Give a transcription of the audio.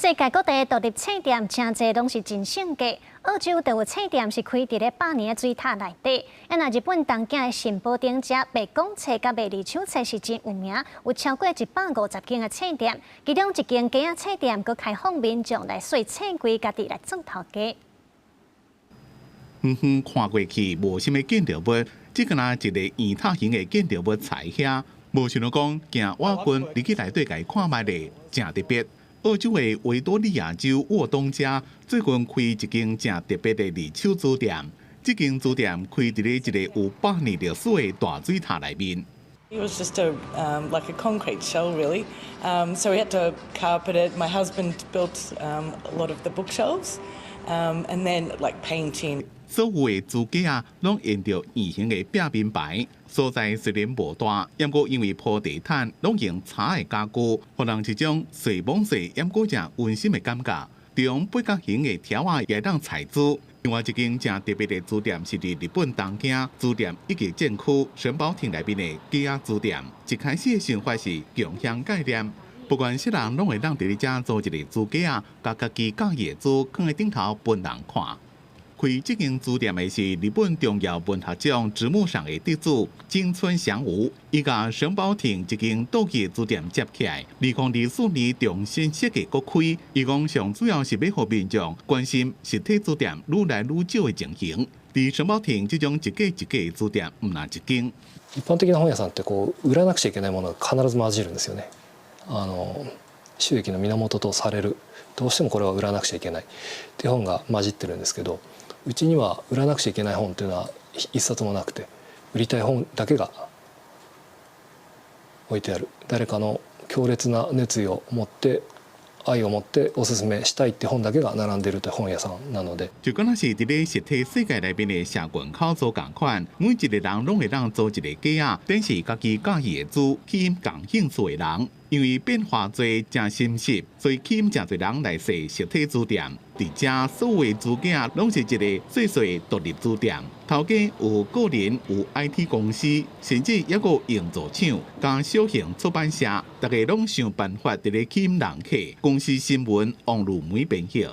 世界各地獨立冊店誠濟攏是真性格。澳洲就有冊店是開佇咧百年的水塔內底。啊，若日本東京的神保町遮賣古冊佮賣二手冊是真有名，有超過150間的冊店。其中一間街仔冊店閣開放民眾來洗冊櫃，家己來做頭家。遠遠看過去，無啥物建築物，只敢若一个圓塔形的建築物在遐。無想到講，行倚近入去內底共伊看覓咧，誠特別。澳洲的維多利亞州沃東遮最近開一間誠特別的二手書店，這間書店開佇咧一个有百年歷史的大水塔內面。 It was just a like a concrete shell, really. So we had to carpet it. My husband built a lot of the bookshelves, and then like painting. 所有的書架仔，攏沿著圓形的壁面排，所在雖然無大，毋過因為鋪地毯，攏用柴的家具，予人一種細摸細，猶閣誠溫馨的感覺。中八角形的條仔也會當裁書。另外一間誠特別的書店是佇日本東京書店一級戰區神保町內面的街仔書店。一開始的想法是共享概念，不管啥人攏會當佇咧遮租一个書架仔，共家己佮意的書囥佇頂頭分人看。開這間書店的是日本重要文學獎直木賞的得主金村祥吾，伊共神保町這間倒去的書店接起來，2024年重新設計閣開。伊講上主要是欲予民眾關心實體書店愈來愈少的情形。佇神保町這種一格一格的書店，毋但一間。一般的な本屋さんってこう売らなくちゃいけないものが必ず混じるんですよね。収益の源とされるどうしてもこれは売らなくちゃいけないっていう本が混じってるんですけど、うちには売らなくちゃいけない本っていうのは一冊もなくて、売りたい本だけが置いてある。誰かの強烈な熱意を持って、愛を持っておすすめしたいって本だけが並んでいるという本屋さんなので。就敢若是佇咧實體世界內面的社群口做仝款，每一个人攏會當租一个架仔，展示家己佮意的書，吸引仝興趣的人。因為變化濟，誠心實，所以吸引誠濟人來踅實體書店。佇遮所有的書架攏是一个細細獨立書店，頭家有個人、有 IT 公司，甚至猶閣有營造廠、佮小型出版社，逐家攏想辦法佇咧吸引人客。公視新聞王如梅編譯。